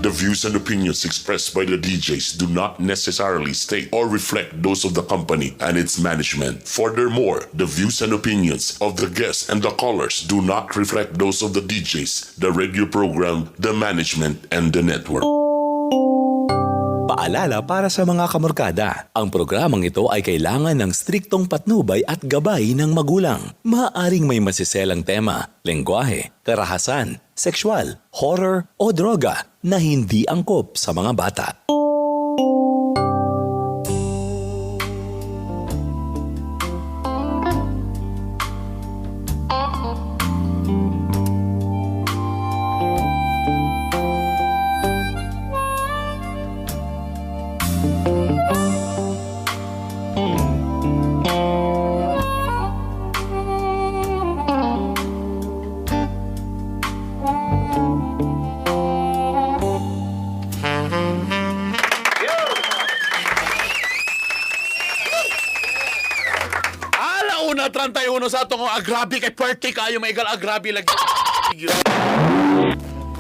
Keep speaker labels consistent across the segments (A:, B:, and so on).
A: The views and opinions expressed by the DJs do not necessarily state or reflect those of the company and its management. Furthermore, the views and opinions of the guests and the callers do not reflect those of the DJs, the radio program, the management, and the network.
B: Paalala para sa mga kamorkada, ang programang ito ay kailangan ng striktong patnubay at gabay ng magulang. Maaaring may masiselang tema, lengguwahe, karahasan, sexual, horror o droga na hindi angkop sa mga bata.
C: Ala una 31 sa atong agrabi kay party kayo maigal agrabi lagi.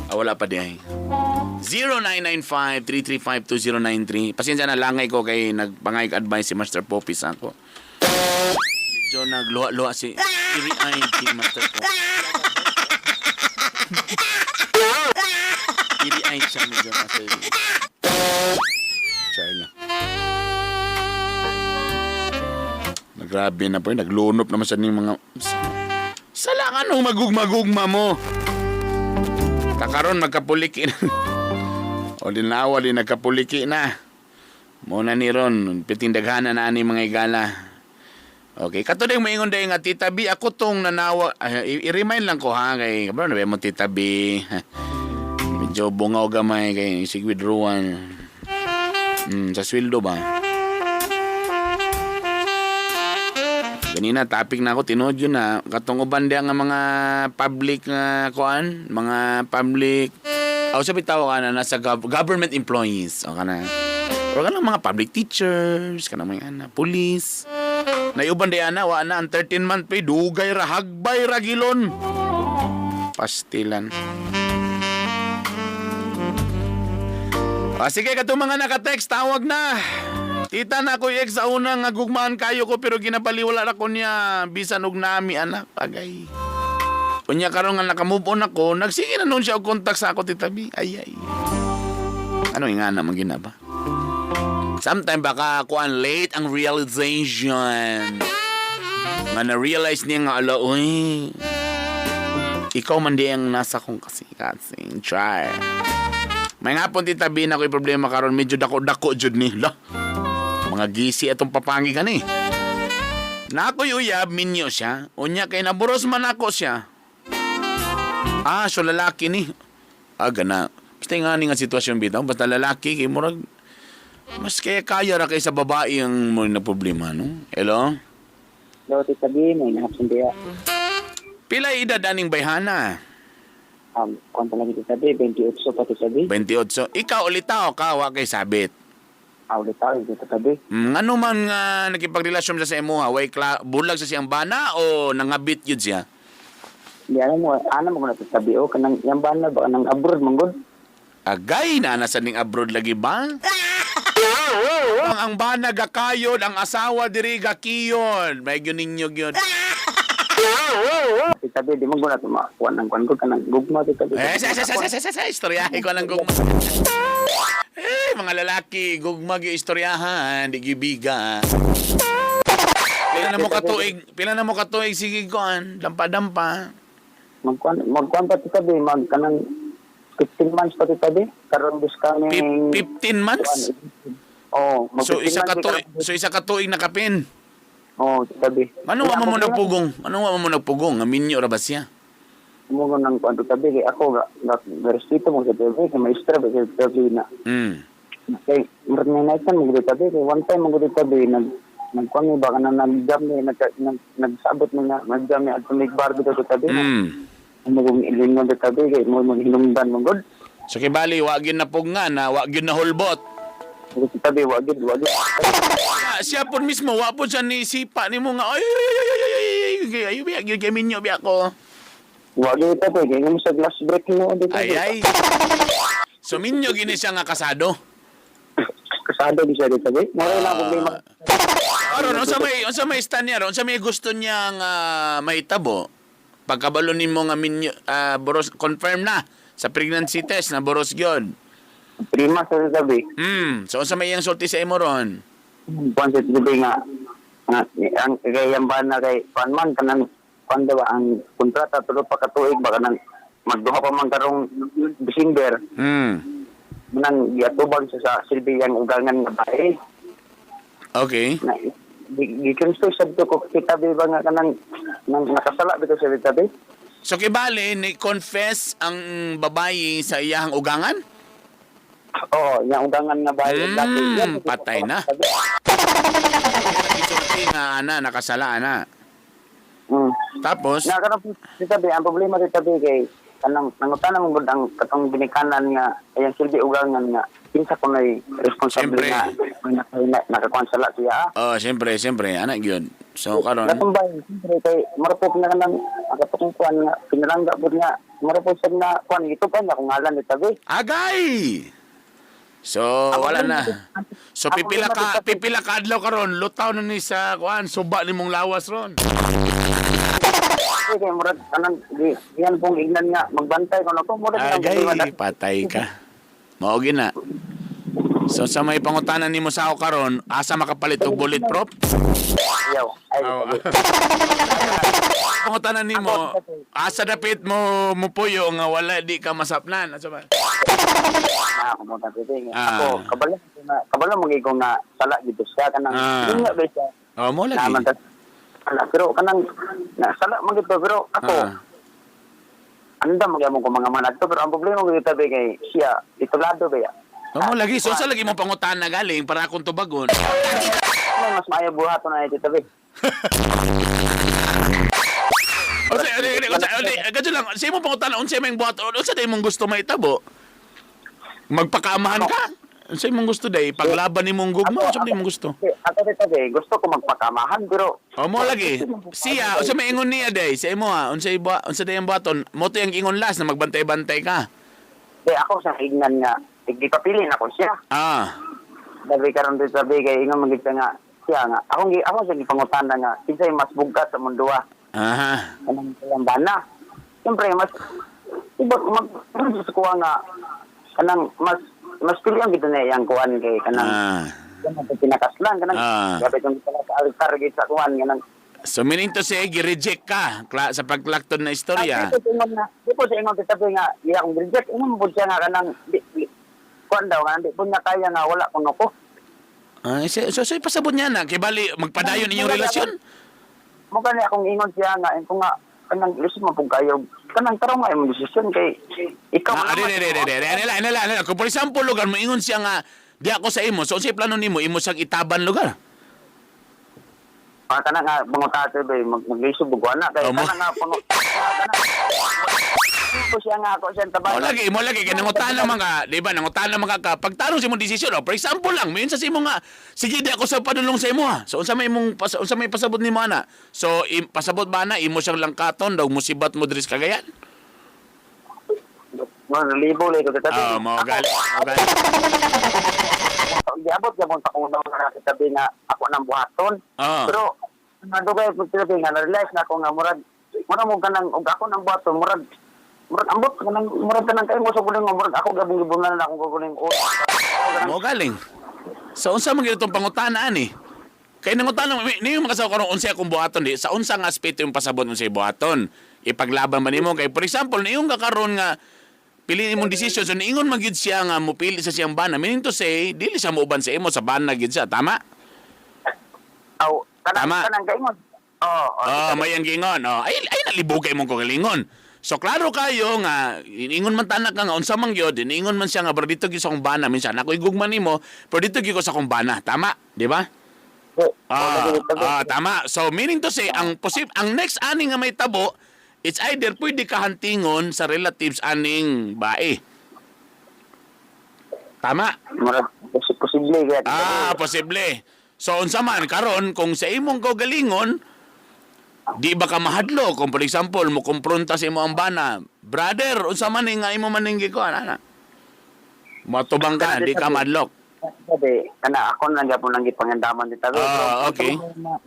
C: Ah, wala pa di ay. 0995-335-2093. Pasensya na langay ko kay nagpangay advice si Master Poppy sa ako. Medyo nagluha-luha si ay si Master Poppy. Iri ay siya medyo kasi. Char lang. Nagrabe na po yun. Naglunop naman sa ning mga. Sala anong magugmagugma mo? Kakaron magkapuliki na. O dinawa din nagkapuliki na. Muna ni Ron, pitindaghanan na ani mga igala. Okay, kato din maingon dahil nga Tita B, ako tong nanawa, ay, i-remind lang ko ha, kay, kabro na ba mo Tita B? Medyo bungaw gamay kay sig withdrawal. Sa sweldo ba? Ganina topic na ako tinuod yun na katong uban diha nga mga public nga kuan, mga public aw sa bitaw ka na nasa government employees o kana. Or kanang mga public teachers, kanang mga ana, police. Naiuban diha na wa na ang 13 month pay dugay ra hagbay ra gilon. Pastilan. Ah, sige katong mga naka-text, tawag na. Tita na ko ex sa una nga gugmaan kayo ko pero ginabaliwala na ko niya bisan og nami anak agay. Unya karon nga naka-move on ako, nagsige na noon siya og contact sa ako Tita B. Ay ay. Ano nga naman ginaba? Sometime baka kuan late ang realization. Nga na-realize niya nga ala, uy. Ikaw man di ang nasa kong kasi kasi. Try. May nga pong Tita B na ko'y problema karon medyo dako-dako jud ni. La. Mga gisi atong papangi gani. Na ako'y uyab, minyo siya. Unya kay naburos man ako siya. Ah, so lalaki ni. Ah, gana. Basta nga ni nga sitwasyon bitaw, basta lalaki kay murag mas kaya kaya ra kay sa babae ang mo na problema, no? Hello?
D: Hello, Tita B. May nahapson diya.
C: Pila edad aning bayhana?
D: Kung lagi Tita B, 28 pa Tita B.
C: 28. Ikaw ulitaw ka wa kay sabit.
D: Ah, ulit tayo, Tita B.
C: Ano man nga nakipagrelasyon siya sa imo ha, way bulag sa siyang bana o nangabit yun siya?
D: Di alam mo, ano mo na Tita B, o kanang yung bana ba, kanang abroad, manggod.
C: Agay na nasa ning abroad lagi ba? Ang bana gakayon, ang asawa diri gakiyon. May gyud ninyo gyud.
D: Tita B, di mo guna tumakuha ng kwan ko, kanang gugma, Tita B.
C: Eh, sa sa sa sa sa sa, sa istoryahe ko lang gugma. Eh, mga lalaki, gugma gyud istoryahan, di gyud biga. Pila na mo katuig, pila na mo katuig sige kuan, dampa-dampa.
D: Magkuan pa Tita B, mag kanang 15 months pa Tita B. Karon this coming
C: 15 months?
D: Oh, mag
C: So
D: 15
C: isa ka
D: months,
C: tuig, so isa ka tuig nakapin.
D: Oh, Tita B.
C: Ano wa mo mo nagpugong? Ano wa mo nagpugong? Nga minyo ra ba siya?
D: Mo ko nang kuan Tita B, kay ako ga, ga, ga respeto mo sa Tita B, kay maestra ba kay Tita B na. Kay murag na night mo gud tabi kay one time mo gud tabi nag nagkuan mi ba kana nag-jam mi nag, nag nagsabot mi na nag-jam mi adto mig bar gud tabi. Mo gud ilingon tabi kay mo maghinungdan mo gud.
C: So kay bali wa gyud na pugngan na wa gyud na hulbot.
D: Gud tabi wa gud wa gud.
C: Ah, siya po mismo wa po siya ni sipa nimo nga ay ay ay ay ay ay ay ay biya gyud kay minyo biya ko.
D: Wa gud tabi kay ngam sa glass break mo gud
C: Ay ay. So minyo gini siya nga kasado.
D: Kasado di siya dito tabi. Mo na problema.
C: Aron, unsa may stand niya ron? Unsa may gusto niya nga mahitabo? Pagkabalo nimo nga minyo, boros, confirm na sa pregnancy test na boros gyud.
D: Prima sa tabi.
C: So unsa may iyang sulti sa imo ron?
D: Kuan sa tabi nga nga ang kay yang bana kay kuan man kanang kuan daw ang kontrata tulo pa ka tuig ba kanang magduha pa man karong December nang giatubang siya sa silbi yang ugangan nga bae.
C: Okay.
D: Na gi confess sad ko kita ba nga kanang nang nakasala bitaw siya tabi.
C: So kibali ni confess ang babayi sa iyang ugangan?
D: Oo, yang ugangan nga bae dati.
C: Patay na. Gisulti nga ana nakasala ana. Tapos
D: Na kanang tabi ang problema dito tabi kay kanang nangutana mo gud ang katong binikanan nga ayang silbi ugangan nga kinsa kunoy responsable
C: Siyempre.
D: nga na nakakuan sala siya.
C: Oh, siyempre, siyempre, anak gyud. So karon
D: Katong bay, siyempre kay marupok na kanang ang katong kuan nga pinalangga pud nga marupok sad na kuan gitupan na kung ngalan ni tabi.
C: Agay! So, wala na. So, pipila ka adlaw karon, lutaw na ni sa kuan, suba nimong lawas ron.
D: Kasi kay murag kanang di yan pong ignan nga magbantay kuno ko murag nang
C: Agay,
D: problema na-
C: patay ka. Mao na. So, sa may pangutanan nimo sa ako karon, asa makapalit og bulletproof?
D: Ayaw. Ay,
C: Aw.
D: tabi.
C: Pangutanan nimo, asa dapit mo mupuyo nga wala di ka masapnan? Asa ba?
D: Na ako mo tabi nga. Ako kabalo na kabalo mo ko nga sala gid siya kanang nga ba siya.
C: Oh, mo lagi.
D: Naman ta sala pero kanang na sala man gid to, pero ako andam magyamon ko mga manag to, pero ang problema ko tabi kay siya itulado ba ya.
C: Oh, mo lagi. So, sa lagi mo pangutana galing para akong tubagon.
D: Ano mas maayo buhaton na ito tabi.
C: O sa, o sa, gadyo lang, sa imong pangutana, unsay may buhat, unsa day imong gusto mahitabo? Magpakaamahan ka? Unsa imong gusto day? Paglaban nimong gugma, unsa day imong gusto?
D: Ako dito tabi, gusto ko magpakamahan pero
C: O mo lagi. Siya, unsa may ingon niya day? Sa imo ha, unsa iba, unsa day ang buhaton? Mo to yung ingon last na magbantay-bantay ka.
D: eh, ako sa ignan nga igipapili na ko siya. Dabi karon dito tabi kay ingon man gid siya nga siya nga akong ako sa gipangutana nga kinsay mas bugkat sa mundo ah. Kanang ilang bana. Siyempre mas iba mag sa kuha nga kanang mas mas pili ang gid na iyang kuan kay kanang kanang pinakaslan kanang dapat yung sa altar gid sa kuan kanang.
C: So meaning to say, gi-reject ka sa paglakton na istorya.
D: Di po sa ingon nga, di po sa ingon kita nga, di akong reject. Ingon po siya nga kanang, di, kuan daw nga, di po niya kaya nga wala kuno ko.
C: Ah, so ipasabot niya na, kay bali magpadayon inyong relasyon.
D: Mukha niya akong ingon siya nga, ingon ko nga, kanang lisod mo pong kayo, kanang tarong nga imong desisyon kay ikaw
C: Ah, di, di, di, di, di. Ano lang, ano lang, ano lang. Kung for example, lugar, moingon siya nga, di ako sa imo. So, unsay plano nimo, imo siyang itaban lugar.
D: Ah, kanang nga, bangutate ba, maglisod bugwa na, kay
C: Oh,
D: kanang nga, kanang, ko siya nga ako siya taban.
C: Mo lagi, kay nangutana man ka, di ba, nangutana man ka, ka pagtarong sa imong desisyon, oh, for example lang, mayon sa imo nga, sige, di ako sa padulong sa imo ha. So, unsa may pasabot nimo ana? So, pasabot ba na, imo siyang langkaton, daw musibat mo diri sa Cagayan?
D: Mo libo lay ko tabi.
C: Ah, mo gali, mo gali.
D: Giabot gyapon sa kong daw nga tabi nga ako nang buhaton. Pero nadugay po sila nga na-realize na ako nga murag murag mo kanang og ako nang buhaton murag murag ambot kanang murag kanang kay mo sa guling murag ako gabong gibunan na akong guling
C: Mo galing. So unsa man gyud itong pangutana ani? Kay nangutana niyo makasaw karon unsa akong buhaton di sa unsa nga aspeto yung pasabot unsay buhaton. Ipaglaban ba nimo kay for example niyon ka karon nga pili imong decision, so niingon man gyud siya nga mopili sa siyang bana, meaning to say dili siya muuban sa imo sa bana gyud siya, tama?
D: Aw kanang
C: Tama.
D: kanang kaingon. Oo.
C: Oh, may ang gingon. Oh, ay ay nalibog kay mong kagalingon. So klaro kayo nga ingon man tanak ka nga unsa man gyud, ingon man siya nga pero dito gyud sa akong bana minsan ako igugma nimo pero dito gyud ko sa akong bana, tama? Di ba? Ah, tama. So meaning to say ang ang next ani nga may tabo, it's either pwede ka hantingon sa relatives aning bae. Tama?
D: Murag posible kaya.
C: Ah, posible. So unsa man karon kung sa imong kaugalingon di ba ka mahadlo kung for example mo kumpronta sa imo ang bana, brother, unsa man ni nga imo man ning gikuan ana? Matubang ka na, di ka madlock.
D: Sabi, kana ako nang gyapon nang gipangandaman di tabi.
C: Ah, okay.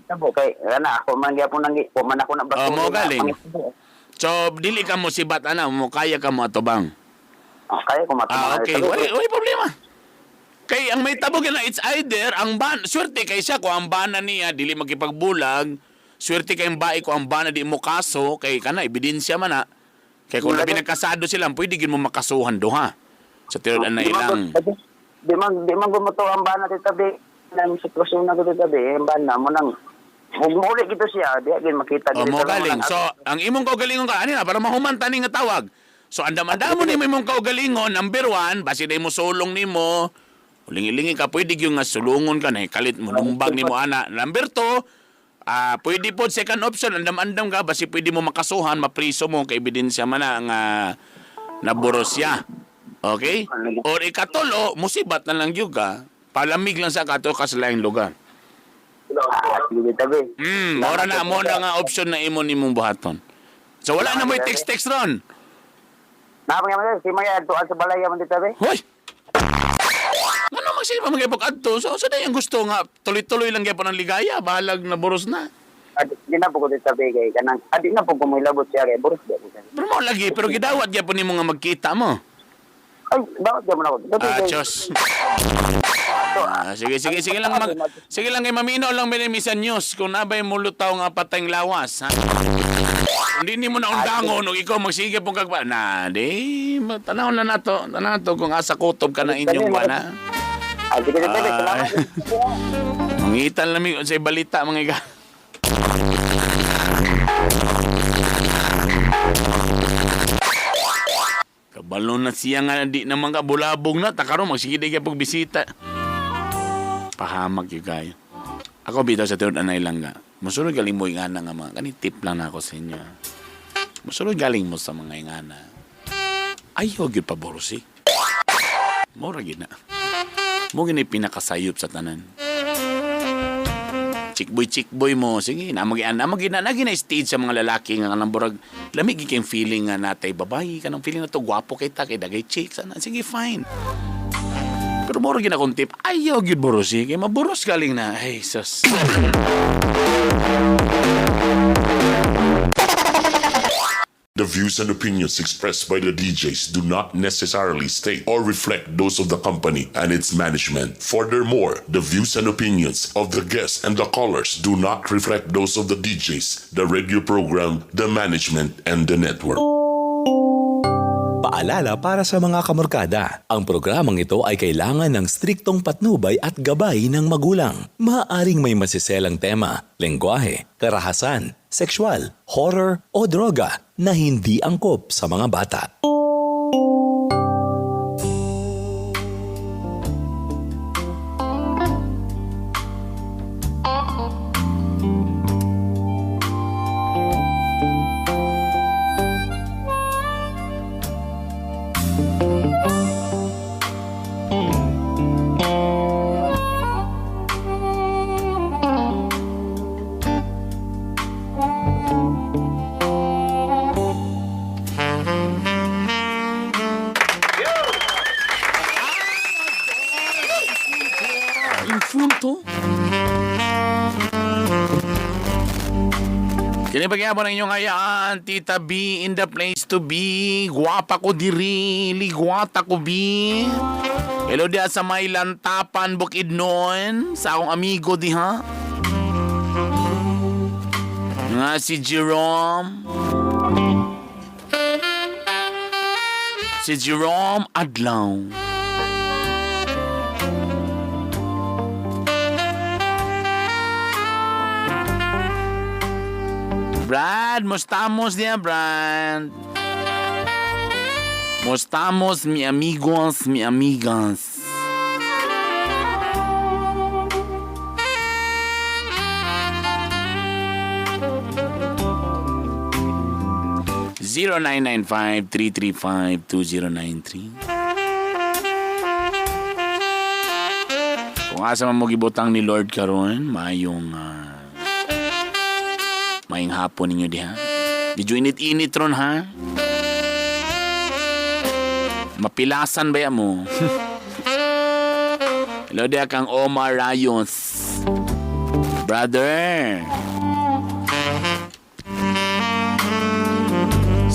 D: Tabo kay kana ako man gyapon nang gi man ako na
C: Oh, mo galing. So, dili ka mo sibat ana, mo kaya ka mo atubang.
D: Oh, kaya ko matubang.
C: Ah, okay. Wala problema. Kay ang may tabog na it's either ang ban swerte kay siya kung ang bana niya dili makipagbulag, swerte kay ang bae kung ang bana di mo kaso kay kana ebidensya man na. Kay kung labi nagkasado sila, pwede gid mo makasuhan duha. Sa tinud anay lang.
D: Di man gumuto ang bana di tabi. Nang sitwasyon na ko di tabi, ang bana mo nang muli gito siya, di gid makita
C: O
D: gid
C: mo galing. So, ang imong kaugalingon ka, ani na, para mahuman tani nga tawag. So, andam-andamo ni mo imong kaugalingon, number one, basi na mo sulong nimo, ulingi-lingi ka, pwede yung nga sulungon ka, nahikalit mo, lumbag nimo ana. Number two, pwede po second option, andam-andam ka, basi pwede mo makasuhan, mapriso mo, kay ebidensya man na nga naburos siya. Okay? Or ikatulo, musibat na lang yun ka, palamig lang sa kato ka sa laing lugar.
D: Di tabi.
C: Mora na mo na nga option na imo nimong buhaton. So wala na mo'y text-text ron.
D: Napang yaman si Maya adtuan sa balay yaman di tabi.
C: Hoy. Ano magsige pa magyapok adto? So sa so, gusto nga tuloy-tuloy lang gyapon ang ligaya, bahalag na boros na.
D: Adi di na po ko di tabi kay kanang adi na po ko moilabot siya kay boros di ako.
C: Pero mo lagi pero gidawat gyapon nimo nga magkita mo.
D: Ay, bakit di mo na ako?
C: Ah, Diyos. Ah, sige, sige, sige lang mag, sige lang kay mamino lang minimisan news kung nabay mulutaw nga patayng lawas, ha. Hindi ni mo na undangon ug ikaw magsige pong kagpa. Na, di tanaw na nato, tanaw to kung asa kutob ka na inyong buwan, ha.
D: Ah, sige, sige,
C: Ah.
D: salamat.
C: Mangitan lang mi sa balita mga iga. Kabalo na siya nga di naman ka bulabog na takaro magsige di ka pagbisita. Pahamak yun kayo. Ako bitaw sa tinud anay lang nga. Musulod galing mo ingana nga mga kani tip lang na ako sa inyo. Musulod galing mo sa mga ingana. Ayaw gyud paborosi. Mura gyud na. Mo gini pinakasayop sa tanan. Chickboy chickboy mo sige na mag na mag na na stage sa mga lalaki nga kanang burag lami gid kayong feeling nga natay babae kanang feeling na to gwapo kay ta kay dagay chicks ana sige fine. Pero moro gid akong tip ayaw gyud borosi kay maburos galing na ay sus.
A: The views and opinions expressed by the DJs do not necessarily state or reflect those of the company and its management. Furthermore, the views and opinions of the guests and the callers do not reflect those of the DJs, the radio program, the management, and the network.
B: Paalala para sa mga kamorkada, ang programang ito ay kailangan ng striktong patnubay at gabay ng magulang. Maaaring may masiselang tema, lengguwahe, karahasan, sexual, horror o droga na hindi angkop sa mga bata.
C: Infunto. Kini pagyapon ang inyong hayaan, Tita B in the place to be. Guwapa ko diri, ligwata ko bi. Hello diha sa may lantapan Bukidnon, sa akong amigo diha. Nga si Jerome. Si Jerome Adlaw. Brad, mostamos niya, Brad. Mostamos, mi amigos, mi amigas. (0995-335-2093) Kung asa man mo gibutang ni Lord karon, maayong maayong hapon ninyo diha. Medyo init-init ron ha. Mapilasan ba yan mo? Hello dia kang Omar Rayos. Brother.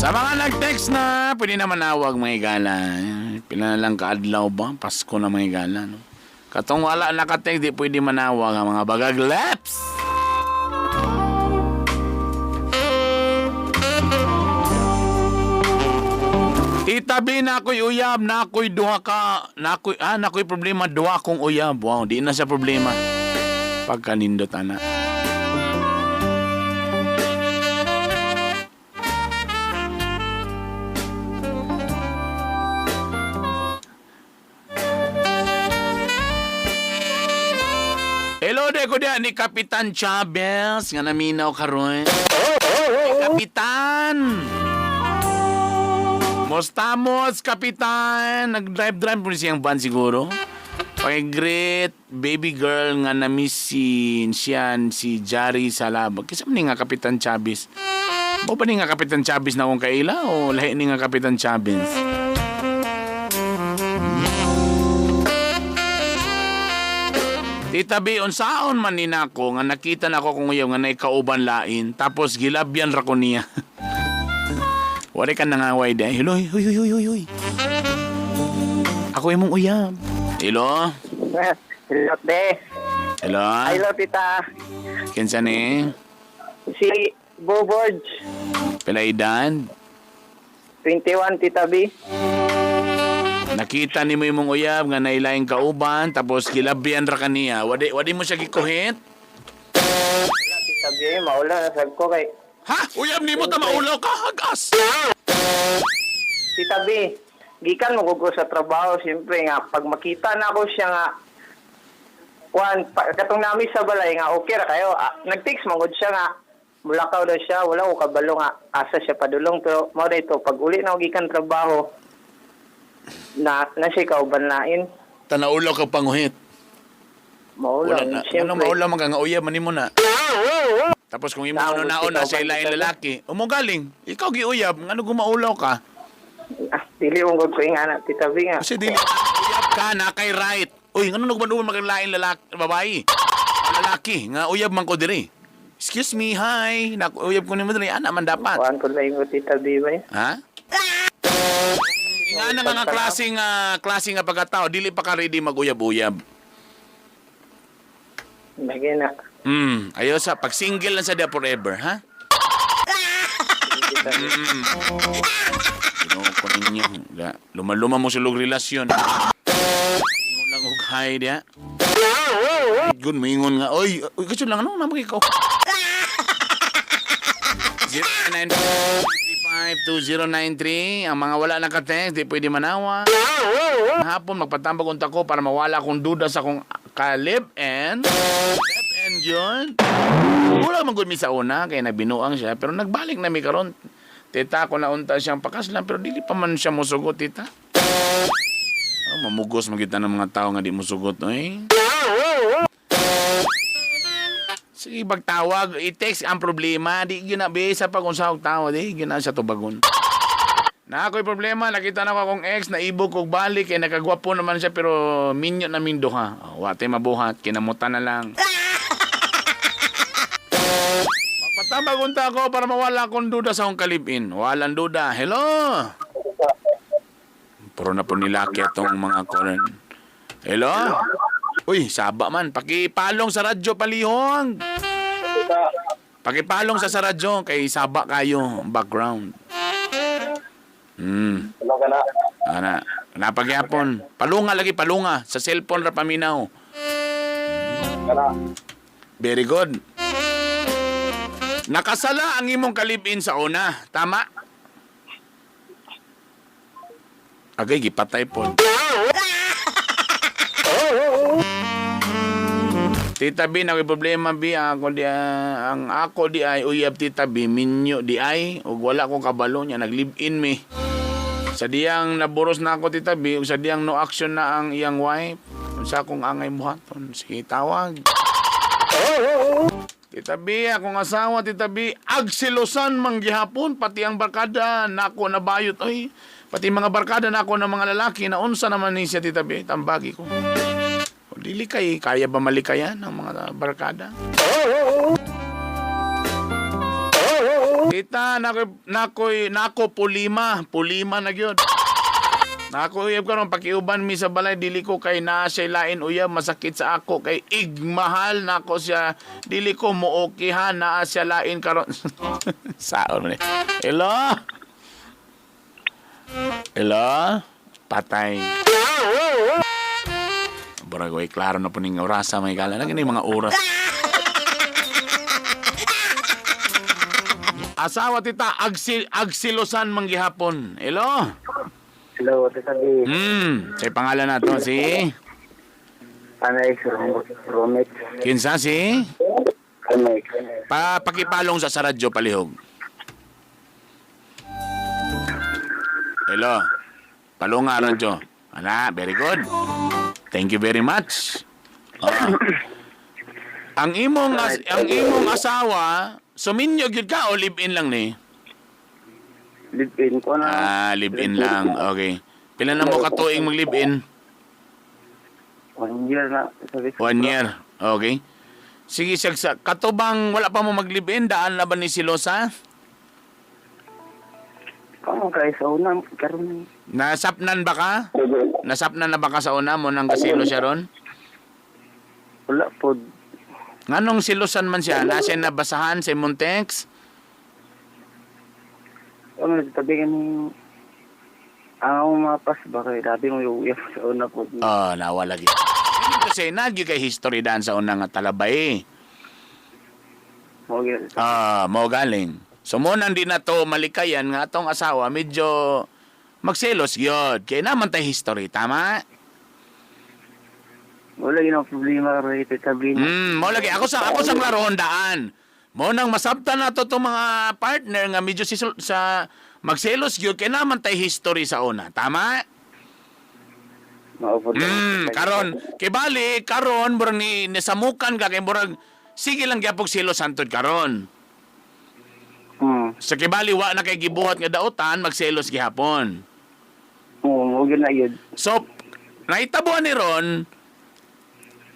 C: Sa mga nag-text na, pwede na manawag mga igala. Pila na lang kaadlaw ba? Pasko na mga igala. No? Katong wala naka-text, di pwede manawag ang mga bagag leps. Tita B, na ako'y uyab, na ako'y duha ka, na ako'y, na ako'y problema, duha akong uyab. Wow, di na siya problema. Pagkanindot, ana. Hello, de ko diyan ni Kapitan Chavez nga naminaw karon. Kapitan! Mostamos, Kapitan! Nag-drive-drive po siyang van siguro. Pag-greet baby girl nga na-miss si siyan, si Jari Salabag. Kasi man ni nga Kapitan Chavez. Mo ba ni nga Kapitan Chavez na akong kaila o lahi ni nga Kapitan Chavez? Tita B, unsaon man ni nako nga nakita nako kung uyaw nga naikauban lain tapos gilabyan ra ko niya. Wala ka nangaway dahil. Hello, huy, huy, huy, huy, huy. Ako imong uyab. Hello?
D: Hello, te.
C: Hello?
D: Hello, tita.
C: Kinsa ni?
D: Si Boborge,
C: Pelaidan?
D: 21, Tita B.
C: Nakita ni mo imong uyab nga nailaing kauban tapos gilabyan ra kaniya. Wadi wadi mo siya gikuhit?
D: Wala, Tita B, maula na sab ko kay
C: Ha? Uyab nimo ta maulaw ka hagas.
D: Tita B. Gikan mo ko sa trabaho, siyempre nga pag makita na ako siya nga kuan pa, katong nami sa balay nga okay ra kayo. Ah, nag-text man gud siya nga mulakaw daw siya, wala ko kabalo nga asa siya padulong pero mao ito pag uli na ako gikan trabaho na na siya kauban lain.
C: Tanaulaw ka panguhit.
D: Maula
C: Wala na.
D: siyempre.
C: Ano maulaw man ka nga uyab man nimo na. Tapos kung imo
D: Tao,
C: ano naon na
D: tita,
C: sa ilaing
D: tita.
C: lalaki, umo galing. Ikaw giuyab, ngano gumaulaw ka?
D: Ah, dili mo gud ko yung anak Tita B nga.
C: Kasi dili uyab ka na kay right. Uy, ngano nagmanuman mag laing lalaki, babae. Lalaki nga uyab man ko diri. Excuse me, hi. Nak uyab ko nimo diri, ana man dapat.
D: Kuan ko lang ko Tita B ba. Eh.
C: Ha? Nga na nga klase nga pagkatao, dili pa ka ready maguyab-uyab.
D: Lagi na.
C: Ayo sa pag single lang sa dia forever, ha?
D: Tita B.
C: Ginoo ko ninyo. Luma-luma mo sulog relasyon. Ingon lang og hi dia. Good mingon nga. Oy, oy kaso lang ano namo ikaw. 09352093 ang mga wala naka-text, di pwede manawa. Hapon magpatambag unta ko para mawala akong duda sa akong kalib and lip and yun. Wala man gud mi sa una kay nagbinuang siya pero nagbalik na mi karon. Tita ko na unta siyang pakaslan pero dili pa man siya mosugot tita. Oh, mamugos man kita ng mga tao nga di mosugot oy. Sige, pagtawag, i-text ang problema. Di gyud na bisa pag unsa og tawa, di gyud na siya tubagon. Na ako'y problema, nakita na ko akong ex, naibog kog balik, eh, nakagwapo naman siya, pero minyo na min duha. Oh, wate mabuhat, kinamutan na lang. Magpatambag unta ako para mawala akong duda sa akong kalibin. Walang duda. Hello? Puro na po nilaki itong mga koren. Hello? Uy, saba man. Pakipalong sa radyo, palihong. Pakipalong sa radyo kay saba kayo background.
D: Hello ka na.
C: Ana, napagyapon. Palunga lagi palunga sa cellphone ra paminaw.
D: Kana.
C: Very good. Nakasala ang imong kalibin sa una, tama? Agay gipatay po. Tita B, na problema B, ako di ang ako di ay uyab Tita B, minyo di ay ug wala ko kabalo niya nag-live-in mi. Sa diyang naburos na ako Tita B, ug sa diyang no action na ang iyang wife. Unsa akong angay buhaton? Sige, tawag. Tita B, akong asawa, Tita B, agsilosan man gihapon, pati ang barkada, nako nabayot. Ay, Pati mga barkada na ako ng mga lalaki na unsa naman ni siya, Tita B, tambagi ko. O, dili kay, kaya ba malikayan ang mga barkada? Tita, nakoy, nakoy, nako pulima, pulima na gyud. Nako uyab karon pakiuban mi sa balay, dili ko kay naa siya lain uyab, masakit sa ako kay igmahal nako siya, dili ko mookihan naa siya lain karon. Saon man ni. Hello. Hello. Patay. Baragay klaro na po ning orasa may gala na gani mga oras. Asawa, tita, agsilosan manggihapon. Hello.
D: Hello, Tita B.
C: Say pangalan na to si
D: Anay, Romex.
C: Kinsa si?
D: Romex.
C: Pa pakipalong sa radyo palihog. Hello. Palong nga radyo. Ana, very good. Thank you very much. Ah. Ang imong asawa, suminyo gyud ka o live-in lang ni?
D: Live-in ko na.
C: Ah, live-in lang. Okay. Pila na mo katuig mag live-in?
D: 1 year na. Sabi ko.
C: 1 year. Okay. Sige, sagsa. Katubang wala pa mo mag-live-in, daan na ba ni Silosa?
D: Kamo kay sa una, karon.
C: Nasapnan ba ka? Nasapnan na ba ka sa una mo nang kasilo siya ron?
D: Wala po.
C: Nganong silosan man siya? Nasa nabasahan sa imong text?
D: Ano, tabi ka ni ang akong mapas ba kay labi mo yung uyab sa una po.
C: Oh, nawa lagi. Kasi nagyo kay history daan sa una nga talabay.
D: Mo gyud.
C: Ah, mo galing. So mo nang di na to malikayan nga atong asawa medyo magselos gyud. Kay naman tay history, tama?
D: Wala gyud ang problema karon, Tita B.
C: Mo lagi ako sa klarohon daan. Mo nang masabtan na to tong mga partner nga medyo si, sa magselos gyud kay naman tay history sa una, tama?
D: Mao po.
C: Karon kay bali karon murag ni nisamukan ka kay murag sige lang gyapog selos hantod karon. Sa kibali wa na kay gibuhat nga dautan, magselos gihapon.
D: Oo, mo gyud na gyud.
C: So naitabuan ni ron,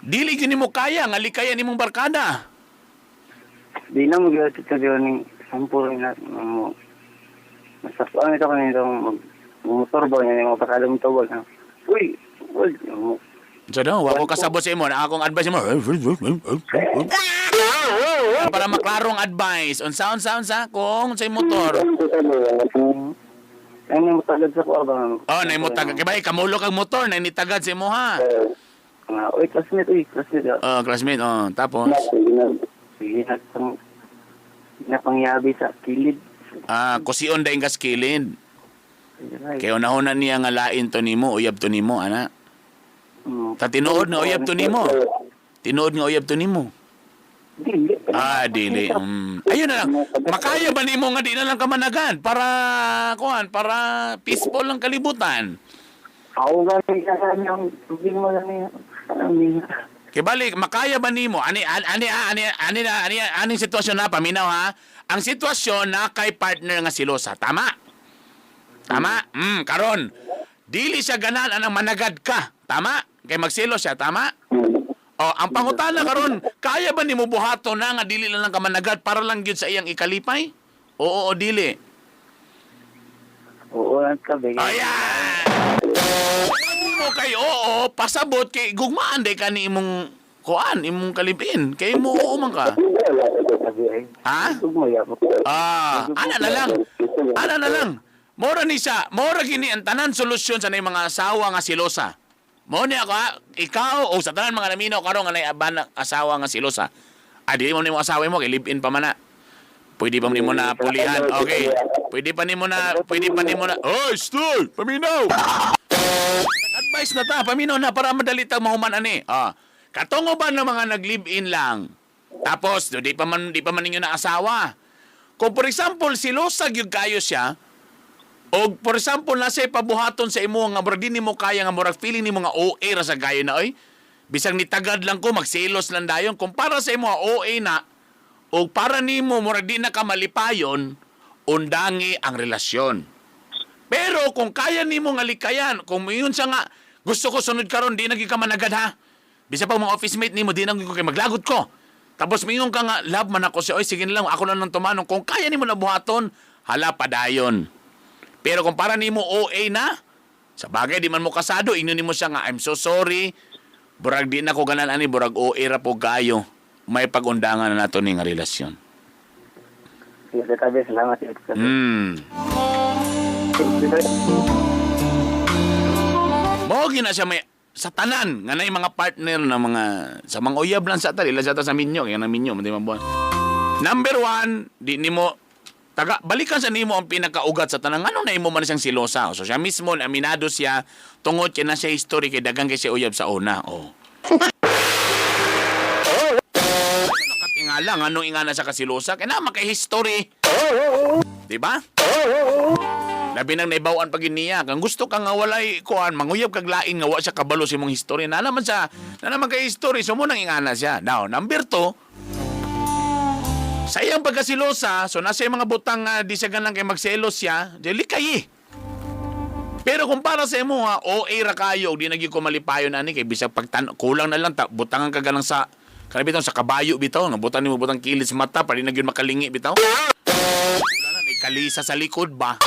C: dili gyud nimo kaya nga likayan nimong barkada.
D: Di na mo gyud, Tita B, ning sample na mo. Masasaan ito kanina itong mag motor ba niya mo pakalong tawag na. Uy, uy. Mo.
C: So daw, wa ko kasabot sa imo, na akong advice mo. Para maklarong advice, unsa unsa unsa kung sa motor.
D: Ano mo tagad sa kuha ba?
C: Oh, nay mo tagad kay bay kamulo kag motor, nay nitagad sa imo ha.
D: Nga, uy, classmate, uy, classmate.
C: Oh, classmate, oh, tapos
D: Sige, na napangyabi sa kilid.
C: Ah, kusion daing kas kilid.
D: Sige.
C: Kay unahon niya nga lain to nimo, uyab to nimo ana. Ta tinuod nga uyab to nimo. Tinuod nga uyab to nimo.
D: Dili.
C: Ah, dili. Ayun na lang. Makaya ba nimo nga di na lang kamanagan para kuan, para peaceful ang kalibutan?
D: Ako gani ka sa ang tubig mo gani. Ano niya?
C: Kay balik, makaya ba nimo? Ani ani ani ani ani ani aning sitwasyon na paminaw ha. Ang sitwasyon na kay partner nga silosa, tama? Tama? Karon. Dili siya ganan anang managad ka, tama? Kay magselo siya, tama? O, ang pangutana karon, kaya ba nimo buhaton na nga dili lang ka managad para lang gyud sa iyang ikalipay? Oo o dili?
D: Oo, ang tabi.
C: Ayan! Mo kay oo, pasabot kay gugmaan day ka ni imong kuan, imong kalipin. Kay mo oo man ka.
D: Tabi ay.
C: Ha?
D: Tugmo ya po.
C: Ah, ana na lang. Ana na lang. Mora ni siya, mora gini ang tanan solusyon sa nay mga asawa nga silosa. Mo ni ako ha, ikaw o sa tanan mga naminaw karon nga nay aban asawa nga silosa. Ah, dili mo nimo asawa mo kay live-in pa man na. Pwede pa nimo na pulihan. Okay. Pwede pa nimo na, pwede pa nimo na. Oy, stoy, paminaw. Advice na ta, paminaw na para madali ta mahuman ani. Ah, katungo ba ng mga nag-live-in lang? Tapos, di pa man ninyo na asawa. Kung for example, silosa gyud kayo siya, o for example, nasa ipabuhaton sa imo nga murag di nimo kaya nga murag feeling nimo nga OA ra sa gayo na oy. Bisag nitagad lang ko magselos lang dayon kumpara sa imo nga OA na o para nimo murag di na ka malipayon, undangi ang relasyon. Pero kung kaya nimo nga likayan, kung moingon siya nga, "Gusto ko sunod karon, di na gyud ka managad ha. Bisa pa mga office mate nimo, di na gyud ko kay maglagot ko." Tapos moingon ka nga, "Love man ako siya, oy, sige na lang, ako lang nang tumanon." Kung kaya nimo na buhaton, hala, padayon. Pero kung para nimo OA na, sa bagay di man mo kasado, ingnon nimo siya nga, "I'm so sorry. Burag di na ko ganan ani, burag OA ra po kayo." May pag-undangan na nato ni nga relasyon.
D: Sige, Tita Be, salamat, Tita Be.
C: Mao na siya may sa tanan nga nay mga partner na mga sa mga uyab lang sa tal ila sa ta sa minyo kay nang minyo man di man buwan. Number one, di nimo taga balikan sa nimo ang pinakaugat sa tanan, ngano na imo man siyang silosa. So siya mismo aminado siya tungod kay na siya history, kay dagang kay siya uyab sa una. Oh. Nakatingala ngano ingana sa kasilosa kay na makay history. Di ba? Labi nang naibawan pag niya. Kung gusto ka nga walay kuan, manguyab kag lain nga wa siya kabalo sa imong history. Na naman siya, na naman kay history, so mo nang ingana siya. Now, number 2, sa iyang pagkasilosa, so nasa yung mga butang nga di siya ganang kay magselos siya, di likay eh. Pero kung para sa imo ha, OA ra kayo, di na gyud ko malipayon ani kay bisag pagtan kulang na lang ta, butangan ka ganang sa kanang bitaw sa kabayo bitaw, nga butan nimo butang kilid sa mata para di na gyud makalingi bitaw. Wala na may kalisa sa likod ba.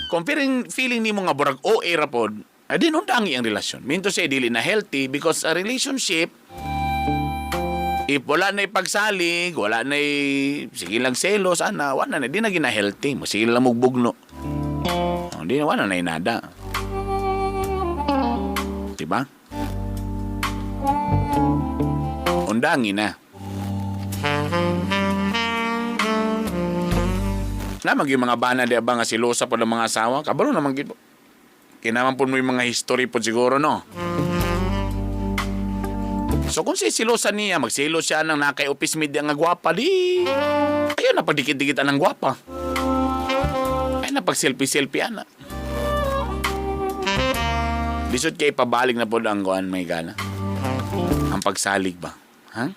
C: Kung feeling nimo nga burag OA ra pod, ay di undangi ang relasyon. Minto siya dili na healthy because a relationship, if wala na ipagsalig, wala na sige lang selos, ana, wala na, di na gina healthy. Mo sige lang mugbugno. Oh, di na wala na inada. Diba? Undangi na. Lamang yung mga bana di ba nga silosa po ng mga asawa, kabalo naman gid po. Kinaman po mo yung mga history po siguro, no? So kung sisilosa niya, magsilo siya ng nakay office media nga gwapa, di ayun na pagdikit-dikitan ng gwapa. Ay na pag selfie-selfie ana. Lisod kay pabalik na po ang kuan may gana. Ang pagsalig ba? Ha?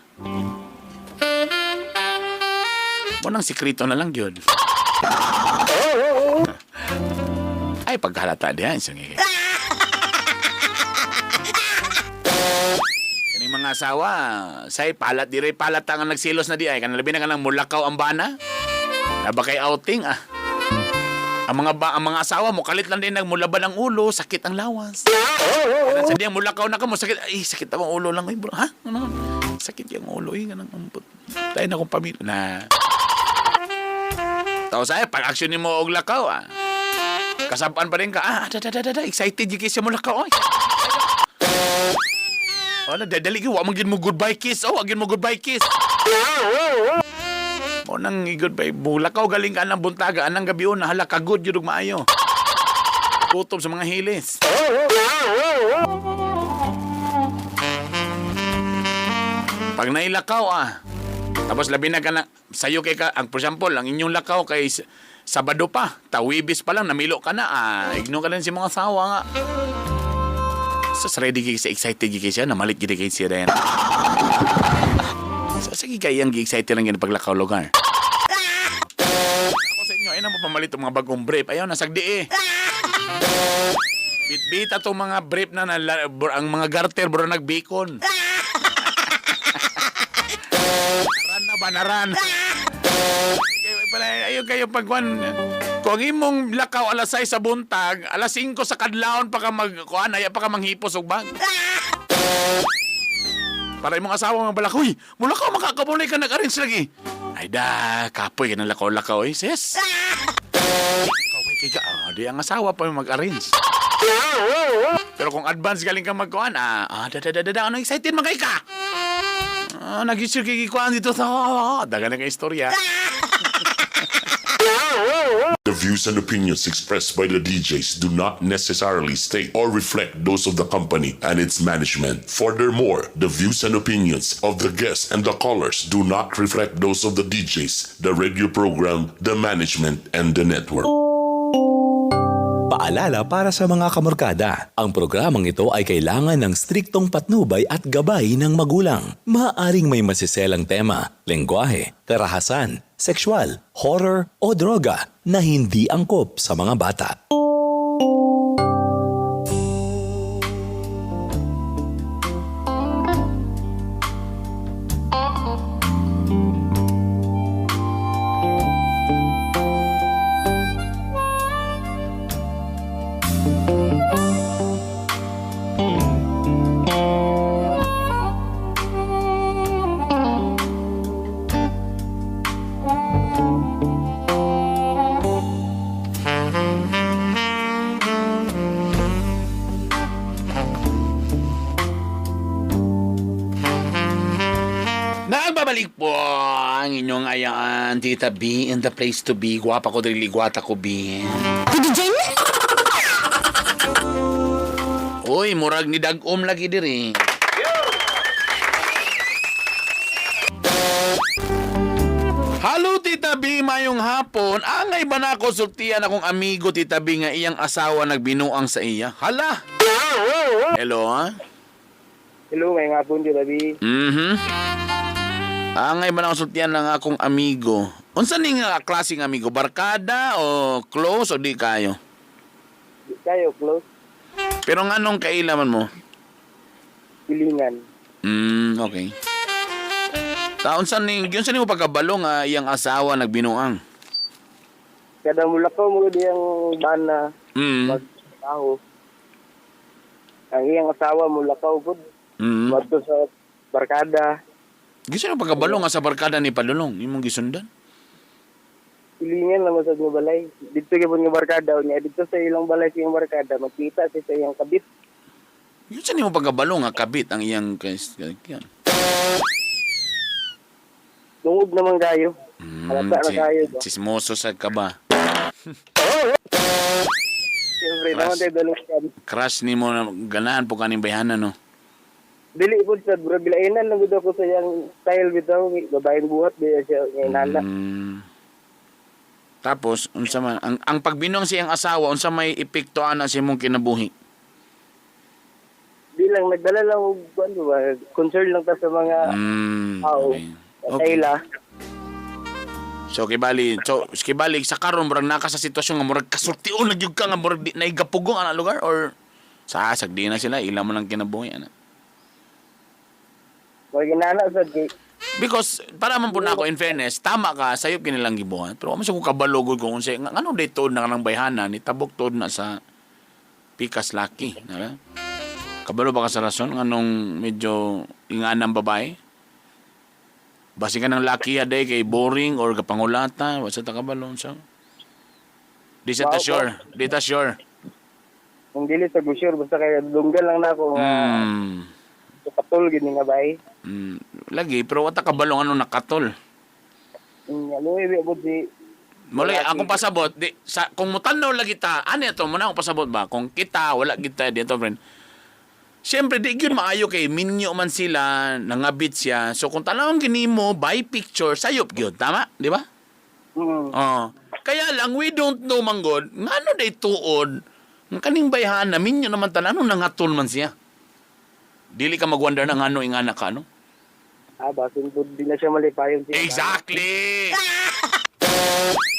C: Mo nang sikreto na lang yun. Ay, paghalata diyan. Sige. Kaning mga asawa, say palat dire palat ang nagsilos na di ay kanang labi na kanang mulakaw ang bana. Naba kay outing ah. Ang mga asawa mo kalit lang din nagmulaban ang ulo, sakit ang lawas. Kanang sa diyang mulakaw na ka mo sakit, ay sakit ang ulo lang ay bro. Ha? Ano? Sakit yung ulo eh kanang ampot. Tayo na akong pamilya na. Tapos ay pag action nimo og lakaw ah. Kasapan pa rin ka, ah, da, da, da, da, da, excited gyud kay siya mo lakaw oy. Oh, na dadali gyud wa man gyud mo goodbye kiss. Oh, wa gyud mo goodbye kiss. Mo nang i-goodbye mo lakaw galing ka ng buntaga anang gabi na hala kagod gyud og maayo. Kutob sa mga hilis. Pag nailakaw ah. Tapos labi na ka na sayo kay ka, ang for example, ang inyong lakaw kay Sabado pa, tawibis pa lang namilo ka na ah, ignore ka lang si mga asawa nga. So, ready kay siya, excited kay siya, namalit gid kay siya rin. So, sige kay ang excited lang gid paglakaw lugar. Ako sa inyo, ay na mapamalit ang mga bagong brief. Ayaw, nasagdi eh. Bitbita tong mga brief na, ang mga garter, bro, nagbikon. Naran na ba, naran? Ayaw kayo pagkuan. Kung ang imong lakaw alas 6 sa buntag, alas 5 sa kadlawon pa ka mag kuan, ay pa ka manghipos og bag. Para imong asawa nga balak, "Uy, mulakaw makakabulay ka nag-arrange lagi." Ay da, kapoy ka ng lakaw-lakaw eh, sis. Kaway kay ka, ah, di ang asawa pa yung mag-arrange. Pero kung advance galing ka magkuan, ah, da da da da, da ano excited man kay ka? Ah, nag-issue kay kuan dito sa dagan na kay istorya.
A: The views and opinions expressed by the DJs do not necessarily state or reflect those of the company and its management. Furthermore, the views and opinions of the guests and the callers do not reflect those of the DJs, the radio program, the management, and the network.
B: Paalala para sa mga kamorkada, ang programang ito ay kailangan ng striktong patnubay at gabay ng magulang. Maaaring may masiselang tema, lengguwahe, karahasan, sexual, horror o droga na hindi angkop sa mga bata.
C: Nagbabalik po ang inyong ayaan, Tita B, in the place to be. Gwapa ko dili, gwata ko, B. Uy, murag ni Dagom lagi diri. Hello, Tita B, mayong hapon. Angay ba na ako sultian akong amigo, Tita B, nga iyang asawa nagbinuang sa iya? Hala! Hello, ha?
D: Hello, may nga po Tita B.
C: Angay ba na konsultihan ng akong amigo? Unsa ni nga klaseng amigo? Barkada o close o di kayo?
D: Kayo, close.
C: Pero nganong kailaman mo?
D: Pilingan.
C: Okay. Taon sa ni, yun sa ni mo pagkabalo nga iyang asawa nagbinuang.
D: Kada mulakaw mo diyang bana, magtrabaho. Ang iyang asawa mulakaw pud. Madto sa barkada.
C: Gisan mo pagkabalo nga sa barkada ni Padulong, imong gisundan.
D: Pilingan lang sa nga balay. Dito gyud nga barkada niya dito sa ilang balay sa iyang barkada magkita siya sa iyang kabit.
C: Yun sa nimo pagkabalo nga kabit ang iyang yan.
D: Tungod naman kayo. Halata na kayo ba?
C: Chismoso sa ka ba?
D: Siyempre naman tayo dalawang.
C: Crush nimo na ganahan po kaning bayhana, no.
D: Dili po sa bro, bilainan lang gud ako sa iyang style bitaw, babaeng buhat di siya nga inana.
C: Tapos unsa man ang pagbinuang sa iyang asawa, unsa may epekto ana sa imong kinabuhi?
D: Di lang nagdala lang og kuan ba, concern lang ta sa mga tao.
C: Okay.
D: Kaila.
C: So kibali sa karon murag naka sa sitwasyon nga murag kasultion na gyud ka nga murag di naigapugong ana lugar or sa sagdi na sila ila mo lang kinabuhi ana.
D: Mga ginana sa kay
C: Because para man po na ako in fairness, tama ka sayop kinilang gibuhat. Pero wa man sa ko kabalogod kung unsay nga ngano day tuod na kanang bayhana ni tabok tuod na sa pikas laki, na Kabalo ba ka sa rason nganong medyo inganang babae? Basi ka ng laki ya day kay boring or kapangulata, wa sa ta kabalo unsa. Di sa ta sure, di ta sure.
D: Kung dili sa gusyor basta kay dunggan lang na ako nga katol gid ni nga bay.
C: Lagi pero wa ta kabalo ano nakatol.
D: Luwi bi abot si
C: Muli, akong pasabot, di, sa, kung mutanaw lagi ta, ano ito, muna akong pasabot ba? Kung kita, wala kita, dito, friend. Siyempre, di yun maayo kay minyo man sila, nangabit siya. So, kung tanawang gini mo, by picture, sayop yun. Tama? Di ba? Oo. Kaya lang, we don't know, manggod, ngano day tuod, ng kaning bayhana, minyo naman tanan, ano nangatol man siya? Dili ka magwonder na ngano ingana ka, no?
D: Ah, basin pud di na siya malipayon siya.
C: Exactly!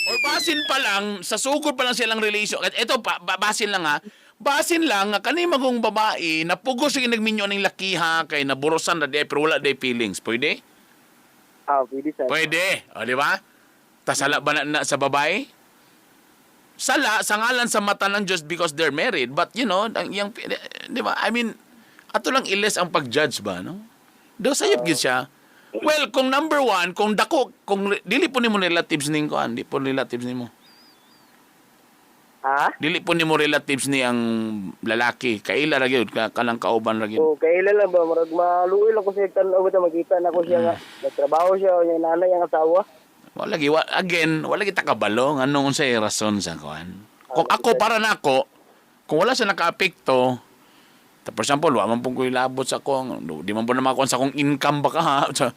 C: Or basin pa lang, sa sugod pa lang silang relation. At ito, pa, basin lang ha. Basin lang, nga kani magong babae, napugos yung nagminyo ng lakiha, kay naburusan na di, pero wala di feelings. Pwede?
D: Ah, pwede sa.
C: Pwede. O, di ba? Tasala ba na sa babae? Sala, sa ngalan sa mata ng Diyos because they're married. But, you know, ang iyang, di ba? I mean, ato lang iles ang pag-judge ba, no? Daw sayop gyud siya. Well, kung number one, kung dako, kung dili po nimo relatives ning kuan, di po relatives nimo.
D: Ha?
C: Dili po nimo relatives ni ang lalaki. Kaila ra gyud ka kanang kauban ra gyud.
D: O, kaila lang ba murag maluoy lang ko siya tan-aw bitaw makita na ko siya nga nagtrabaho siya o niya nanay ang asawa.
C: Wala gi wa, again, wala kita kabalo nganong unsay rason sa kuan. Kung ako para nako, kung wala siya nakaapekto, for example, wa man pong ko'y labot sa akong, di man po na makuha sa akong income baka ha. So,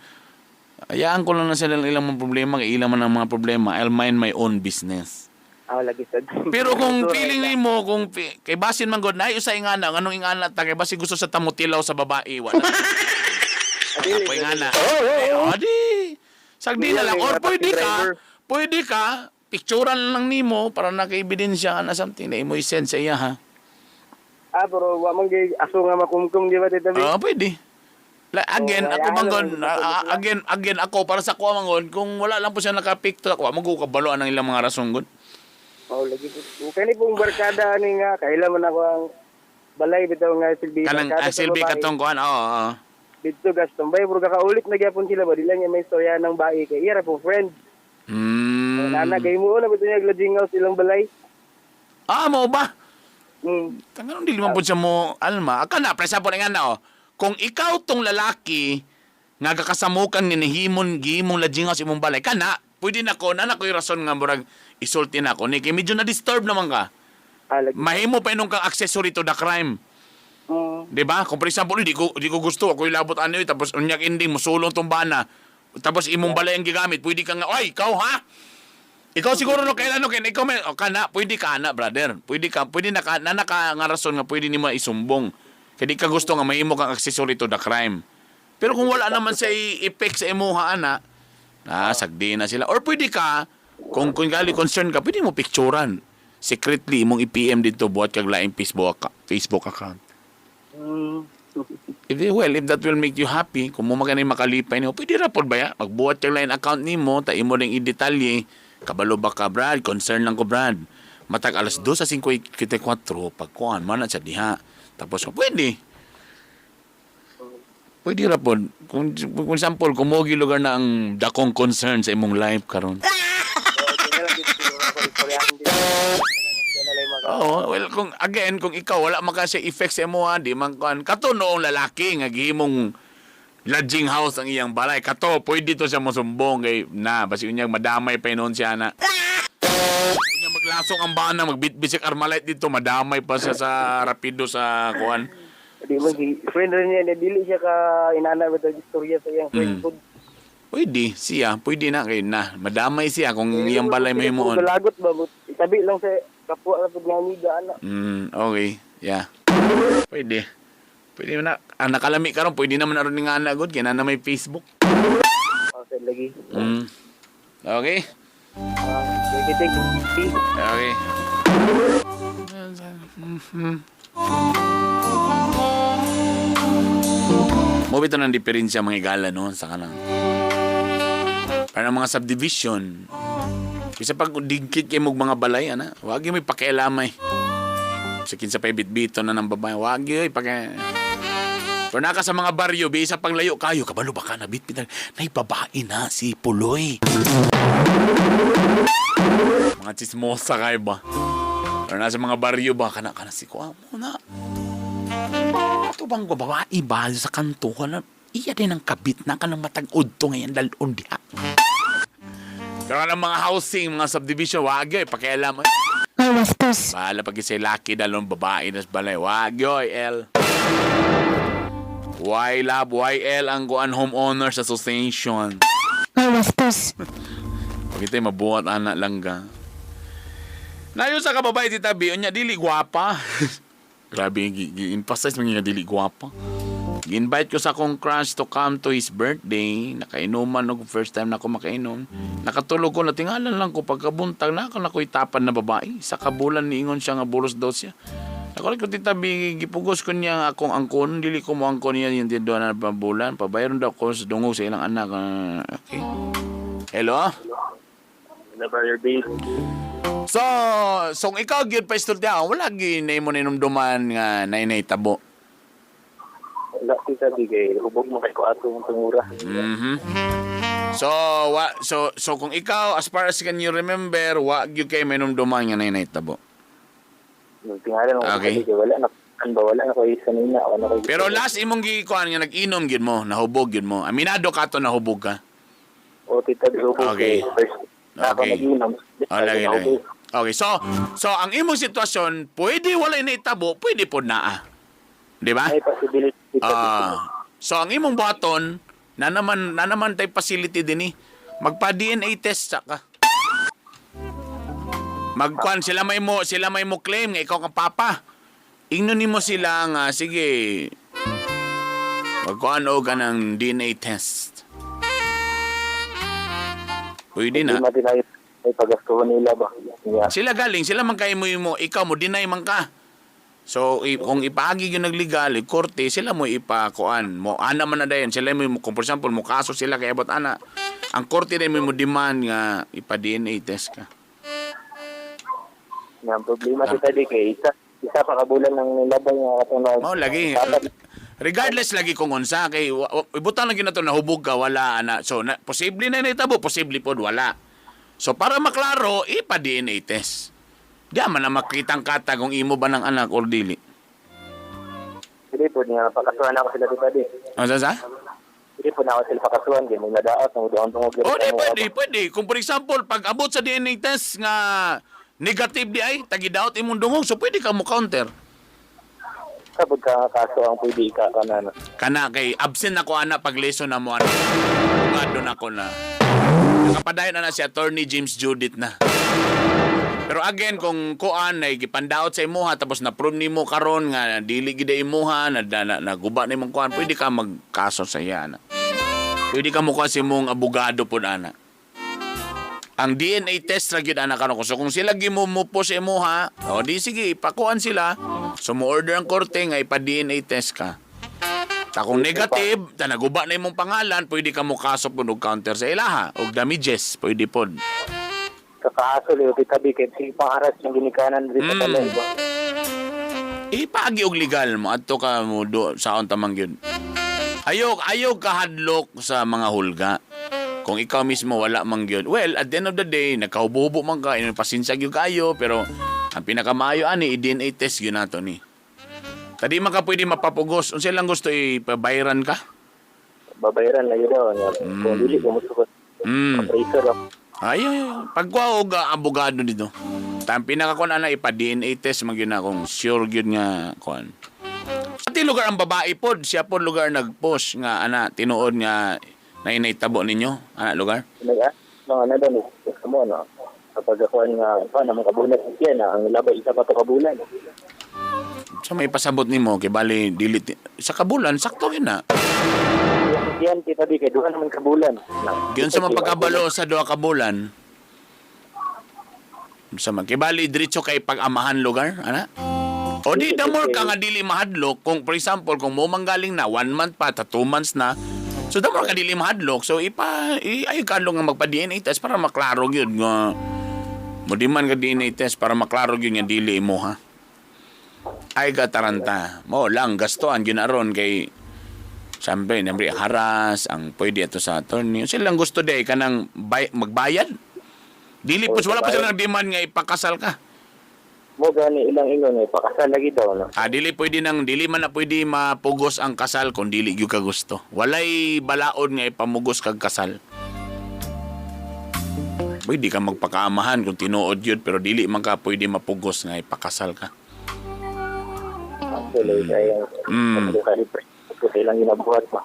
C: hayaan ko lang na sila ilang mga problema, kay ilang man ang mga problema, I'll mind my own business.
D: Ah, lagi sad.
C: Pero kung feeling nimo kung kay basin man god na usa ingana, anong ingana ta kay basin gusto sa tamutilaw sa babae, wala.
D: Dili,
C: Po ingana. Eh, oh, di. Sagdi na lang or pwede ka picturean lang nimo para naka-ebidensya na something na imo i-send sa iya ha.
D: Ah, pero wa man gay aso nga makumkum di ba, Tita B?
C: Ah, pwede. Like, again,
D: Oo,
C: ako
D: ayaw
C: mangon,
D: lang,
C: again, again, ako, para sa kuha mangon, kung wala lang po siya nakapicture, ako, mo kabaloan ang ilang mga rason, gud.
D: Oh, lagi po. Kani pong barkada ani nga kaila man ako ang balay bitaw nga silbi
C: Kanang
D: barkada sa
C: silbi
D: babae.
C: katong kuan, oo, oo.
D: Didto Gaston Bay, pero kakaulit na gyapon sila ba dili niya may istorya ng bae kay iya ra pong friend. Nana kay mo na bitaw niya lodging house ilang balay.
C: Ah, mo ba?
D: Mm.
C: Tangan dili man po siya mo alma. Aka na, presa po nga na oh. Kung ikaw tong lalaki nga kakasamukan ni nihimon gihimong lodging house imong balay kana, pwede na ko na ko'y rason nga murag isulti na ko ni kay medyo na disturb naman ka.
D: Ah, lagi.
C: Mahimo pa inong kang accessory to the crime. 'Di ba? Kung for example, di ko gusto ako ilabot ano eh, tapos unyag ending musulong tong bana. Tapos imong balay ang gigamit, pwede ka nga, "Oy, ikaw ha? Ikaw siguro no kailan no kailan ikaw may o kana, pwede ka na, brother. Pwede ka, pwede na ka, na naka nga rason nga pwede nimo isumbong. Kay di ka gusto nga mahimo kang accessory to the crime. Pero kung wala naman sa effect sa imuha ana, sagdi na sila. Or pwede ka, kung gali concern ka, pwede mo picturean. Secretly imong i-PM dito buhat kag laing Facebook account. If well, if that will make you happy, kung mo maganay makalipay nimo, pwede ra pod ba ya? Magbuhat kag line account nimo, ta imo ring i-detalye. Kabalo ba ka, Brad? Concern lang ko, Brad. Matag alas 2 sa 5:54, pagkuan man na siya diha. Tapos, pwede. Pwede ra pod. Kung sample, kung mo lugar na ang dakong concern sa imong life karon. Oo, well, kung again, kung ikaw wala man ka sa effect sa imo ha, di man kuan kato noong lalaki nga gihimong lodging house ang iyang balay. Kato, pwede to siya mosumbong kay na basi unyag madamay pa noon siya na. Unya maglasong ang bana, magbitbit siya Armalite dito, madamay pa siya sa rapido sa kuan.
D: Di ba si friend rin niya, dili siya ka inana ba istorya sa iyang friend food.
C: Pwede siya, pwede na kay na. Madamay siya kung iyang balay may himuon.
D: Lagot ba but itabi lang sa kapwa ra pud nga amiga ana.
C: Okay. Yeah. Pwede. Pwede na. Ah, nakalami karon, pwede naman aron nga ana gud kay na may Facebook.
D: Okay lagi.
C: Okay.
D: Ah, sige, thank you.
C: Okay. Mo bitaw ng diferensya mga igala no sa kanang parang mga subdivision. Bisa pag digkit kay mog mga balay ana, wag gyud may pakialamay. Sa kinsa pa bitbito na ng babae, wag gyud paki. Pero naka sa mga baryo, bisa pang layo kayo, kabalo baka na bitbit na, nay babae na si Puloy. Mga chismosa kayo ba? Pero nasa mga baryo ba, kana kana si kuha mo na. Ito bang babae ba sa kanto ka na, iya din ang kabit na kanang matag-udto ngayon dalon diha. Pero ang mga housing, mga subdivision, wag yoy, pakialam.
E: Ay, bastos.
C: Bahala pag isa'y laki dalon babae nas balay. Wag yoy, L. Y Lab, YL ang kuan Homeowners Association.
E: Ay, bastos.
C: Pag ito'y mabuhat anak lang ka. Nayon sa kababay, Tita B, unya, dili gwapa. Grabe, gi-emphasize mga nga dili gwapa. Gi-invite ko sa akong crush to come to his birthday. Nakainuman og first time na ako makainom. Nakatulog ko, natingalan lang ko pagkabuntag na ako na ko'y tapan na babae. Sa kabulan niingon siya nga buros daw siya. Ako rin ko, Tita B, gipugos ko niya ang akong angkon. Dili ko mo angkon niya yung tinduan na bulan. Pabayaron daw ko sa dungog sa ilang anak. Ah, okay. Hello?
D: Hello, Brother B.
C: So, so kung ikaw gyud pa istorya, wala gyud na imo ninumduman nga nainay tabo.
D: Wala, Tita B, kay hubog mo kay ko ato mong tungura.
C: So, wa, so so kung ikaw as far as can you remember, wa gyud kay minumduman nga nainay tabo.
D: Tingala mo
C: Okay.
D: okay. Wala na kan ba wala na koy sanina wala na koy.
C: Pero last imong gikuan nga nag-inom gyud mo, nahubog gyud mo. Aminado ka to nahubog ka.
D: O Tita B, hubog
C: Okay.
D: kay first. Na ako
C: Okay.
D: nag-inom.
C: Oh, lagi, lagi. Okay, so ang imong sitwasyon, pwede wala naitabo, pwede pod naa. Di ba?
D: May possibility, Tita B.
C: Ah. So ang imong buhaton, na naman tay facility din eh. Magpa DNA test sa ka. Magkuan sila may mo claim nga ikaw kang papa. Ingnon nimo sila nga sige. Magkuan og kanang DNA test. Pwede na.
D: Hindi matinay ay pagastuhan nila ba. Yeah.
C: Sila galing, sila man kay mo mo, ikaw mo deny man ka. So kung ipaagi gyud naglegal, korte, sila mo ipakuan. Mo ana man na dayon, sila mo kung for example mo kaso sila kay about ana. Ang korte din mo demand nga ipa DNA test ka.
D: Nga, ang problema sa tabi kay isa isa pa kabulan ng nilabay nga katong
C: Mao lagi. Regardless lagi kung unsa kay ibutang lang gyud nato nahubog ka wala ana. So na, posible na nahitabo, posible pod wala. So para maklaro, ipa DNA test. Di man na makitang kata kung imo ba ng anak or dili.
D: Hindi po niya pakasuhan ako sila tabi.
C: Ano sa?
D: Hindi po na ako sila pakasuhan kay mo nadaot ng doon tungod
C: O di pwede, pwede. Kung for example, pag abot sa DNA test nga negative di ay, tagidaot imong dungog, so pwede ka mo counter.
D: Sabog ka nga kaso ang pwede ika ka na. No?
C: Kana kay absent ako ana pag lesson na mo ana. Abogado na ko na. Nakapadayon na na si Attorney James Judith na. Pero again, kung kuan ay gipandaot sa imuha tapos na-prove nimo karon nga dili gid imuha na, na, na naguba na imong kuan, pwede ka magkaso sa iya ana. Pwede ka mukuha sa imong abogado pod ana. Ang DNA test ra gyud ana karon. So kung sila gimumupo sa imuha, o di sige ipakuan sila. So mo order ang korte nga ipa DNA test ka. Ta kung negative, ta naguba na imong pangalan, pwede ka mo kaso pod og counter sa ilaha og damages, pwede pod.
D: Kakaso liyo tabi kay sige pangaras ng ginikanan dito sa balay ba.
C: Ipaagi og legal mo adto ka mo do saon tamang gyud. Ayaw ayaw kahadlok sa mga hulga. Kung ikaw mismo wala man gyud. Well, at the end of the day, nagkahubo-hubo man ka, inyong pasensya gyud kayo, pero ang pinakamaayo ani i-DNA test gyud nato ni. Tadi man ka pwede mapapugos. Unsa lang gusto ipabayran ka?
D: Babayaran lagi daw nga. Kung dili ko musugot. Pressure ako.
C: Ay, ay, ay. Pagkuha og abogado dito. Tang pinakakuan ana ipa DNA test man gyud na kung sure gyud nga kuan. Sa ti lugar ang babae pod, siya pod lugar nag-post nga ana tinuod nga na inaitabo ninyo ana lugar.
D: Nag mga ano daw gusto mo no. Kapag ako nga pa na mga kabulan siya na ang labay isa pa to kabulan.
C: Sa may pasabot nimo kay bali dili sa kabulan sakto gyud na.
D: Yan kita di kay duha naman kabulan.
C: Gyud sa mapagkabalo sa duha ka bulan. Sa man kay bali diretso kay pag-amahan lugar ana. O di the more ka nga dili mahadlok kung for example kung mo manggaling na 1 month pa ta 2 months na, so the more ka dili mahadlok, so ipa i, ay kadlok nga magpa DNA test para maklaro gyud nga mo di man ka DNA test para maklaro gyud nga dili mo ha ay gataranta mo lang gastuan gyud aron kay siyempre, siyempre, haras, ang pwede ato sa attorney. Silang gusto day kanang magbayad. Dili po, wala pa silang demand nga ipakasal ka.
D: Mo gani ilang ingon nga ipakasal lagi daw no.
C: Ah, dili pwede nang dili man na pwede mapugos ang kasal kung dili gyud ka gusto. Walay balaod nga ipamugos kag kasal. Pwede ka magpakaamahan kung tinuod yun, pero dili man ka pwede mapugos nga ipakasal ka.
D: Actually kay ko sa ilang ginabuhat ba.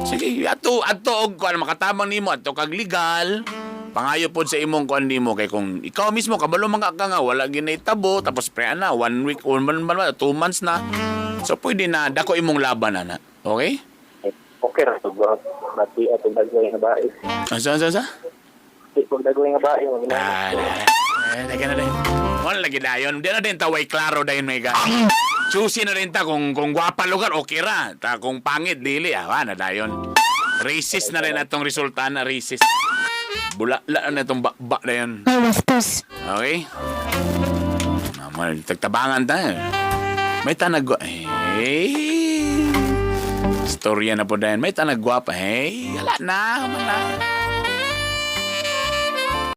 C: Sige, ato ato og kuan makatabang nimo ato kag legal. Pangayo pod sa imong kuan nimo kay kung ikaw mismo kabalo man ka nga wala ginahitabo tapos pre na one week or 1 month, 2 months na. So pwede na dako imong laban ana. Okay?
D: Okay ra to ba. Mati atong dagway nga bae.
C: Asa asa asa?
D: Di pag dagway nga bae mo
C: Ah, eh, teka na din. Wala lagi dayon. Di na din taway klaro dayon may ga. Choosy na rin ta kung gwapa lugar okay ra. Ta kung pangit dili ah, na dayon. Racist na rin atong resulta na racist. Bula la na itong ba na yun.
E: Ay, wastos.
C: Okay? Naman, tagtabangan ta. May tanag. Hey! Storya na po dahil. May tanag gwapa. Hey, wala na. Wala.